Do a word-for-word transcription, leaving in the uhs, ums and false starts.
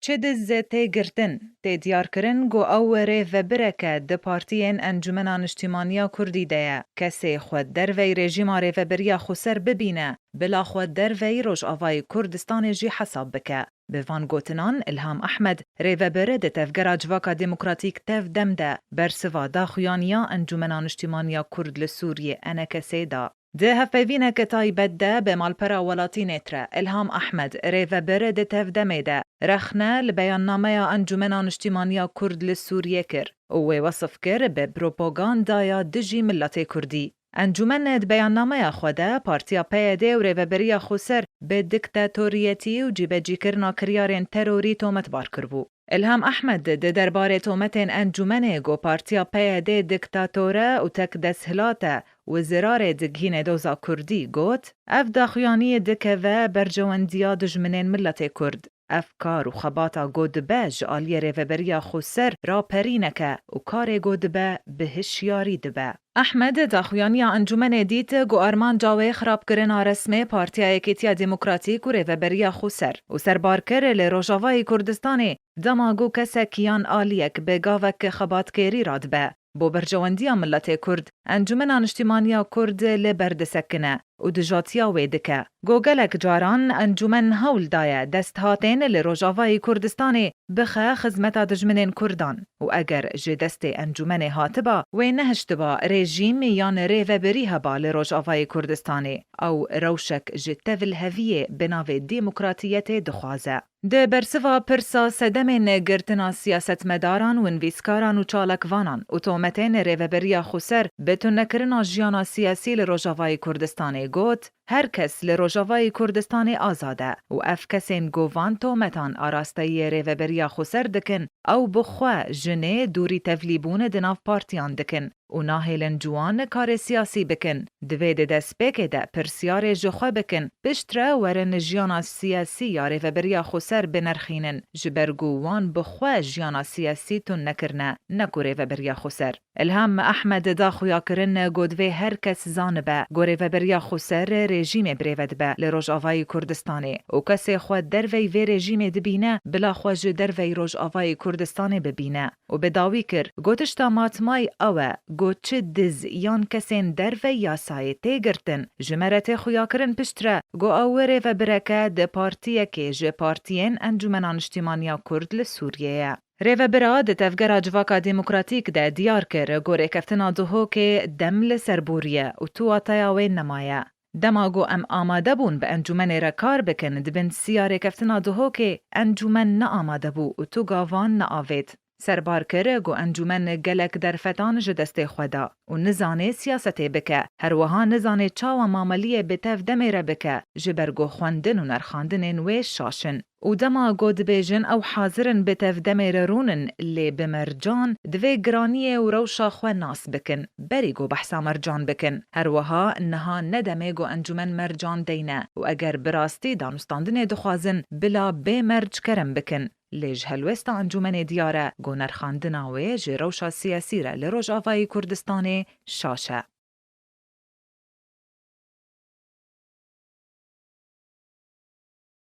Çi diz tê girtin, tê diyarkirin ku ew rêvebireke di partiyên Encûmena Niştîmaniya Kurdî de ye. Kesê xwe derveyî rejîma rêvebiriya xweser bibîne, bila xwe derveyî Rojavayê Kurdistanê jî hesab bike. Bi van gotinan, Ilham Ehmed, rêvebir di Tevgera Civaka Demokratîk, TEV-DEM de bersiva daxuyaniya Encûmena Niştîmaniya Kurd li Sûriyê, ENKS'ê, da. Di hevpeyvîneke taybet de bi malpera Welatî Nêtre, Ilham Ehmed, rêvebir di TEV-DEM'ê de rexne li beyannameya Encûmena Niştîmaniya Kurd li Sûriyê kir û wê wesif kir bi propagandaya dijî miletê Kurdî. Encûmen di beyannameya xwe de Partiya PYD û Rêveberiya Xweser bi diktatoriyetî û cîbecîkirina kiryarên terorî tometbar kiribû. Ilham Ehmed di derbarê tometên Encûmenê ku Partiya PYD diktator e û tek desthilat e û zirarê digihîne doza Kurdî, got, Ev daxuyaniyê dikeve berjewendiya dijminên miletê Kurd. Ev kar û xebata ku dibe ji aliyê Rêveberiya Xweser raperînek e û karê ku dibe bi hişyarî dibe. Ehmed daxuyaniya Encûmenê dît ku armanca wê xirabkirina resmê Partiya Yekîtiya Demokratîk û Rêveberiya Xweser û serbar kir li Rojavayê Kurdistanê dema ku kesek yan aliyek bi gavek xebatkêrî radibe bo berjewendiya miletê Kurd, Encûmena Niştîmaniya Kurd li ber disekine û dijatiya wê dike. Ku gelek caran encûmen hewl daye desthatên li Rojavayê Kurdistanê bixe xizmeta dijminên Kurdan û eger ji destê encûmenê hatiba, wê nehiştiba rejîm yan rêvebirî heba li Rojavayê Kurdistanê, ew rewşek ji tevilheviyê bi navê demokratiyetê dixwaze. Di bersiva pirsa sedemên girtina siyasetmedaran û nivîskaran û çalakvanan û tometên Rêveberiya Xweser bi tunekirina jiyana siyasî li Rojavayê Kurdistanê got, Her kes li Rojavayê Kurdistanê azad e û ev kesên ku van tometan arasteyiyê Rêveberiya Xweser dikin, ew bi xwe jinê dûrî tevlîbûn di nav partiyan dikin û nahêlin ciwan karê siyasî bikin. Divê di destpêkê de pirsyarê ji xwe bikin, piştre werin jiyana siyasî ya Rêveberiya Xweser binirxînin, ji ber ku wan bi xwe jiyana siyasî tune nekirine, ne ku Rêveberiya Xweser. Ilham Ehmed da xuyakirin ku divê her kes zanibe ku Rêveberiya Xweser rejîmê birêve dibe li Rojavayê Kurdistanê û kesê xwe derveyî vê rejîmê dibîne, bila xwe ji derveyî Rojavayê Kurdistanê bibîne. Û bi dawî kir, Got, tişta matmayî ew e, got, çi diz yan kesên derveyî yasayê tê girtin, ji me re tê xuyakirin piştre, got, ew rêvebireke di partiyekê ji partiyên Encûmena Niştîmaniya Kurd li Sûriyê ye. Rêvebira di Tevgera Civaka Demokratîk de diyar kir, got, rêkeftina Duhokê dem li ser boriye û tu wateya wê nemaye. Dema ku em amade bûn bi encûmenê re kar bikin, di bin siya rêkeftina Duhokê encûmen ne amade bû û tu gavan neavêt. Serbar kir ku encûmen gelek derfetan ji destê xwe da û nizanê siyasetê bike, her wiha nizanê çawa mameliyê bi TEV-DEM'ê re bike, ji ber ku xwendin û nerxandinên wê şaş in. Û dema ku dibêjin ew hazir in bi TEV-DEM'ê re rûnin, lê bi mercan, divê giraniyê û rewşa xwe nas bikin, berî ku behsa mercan bikin. Her wiha niha ne demê ku encûmen mercan deyne û eger bi rastî danûstandinê dixwazin, bila bê merc kerem bikin. Lê ji helwesta encûmenê diyar e ku nerxandina wê ji rewşa siyasî re li Rojavayê Kurdistanê şaş e.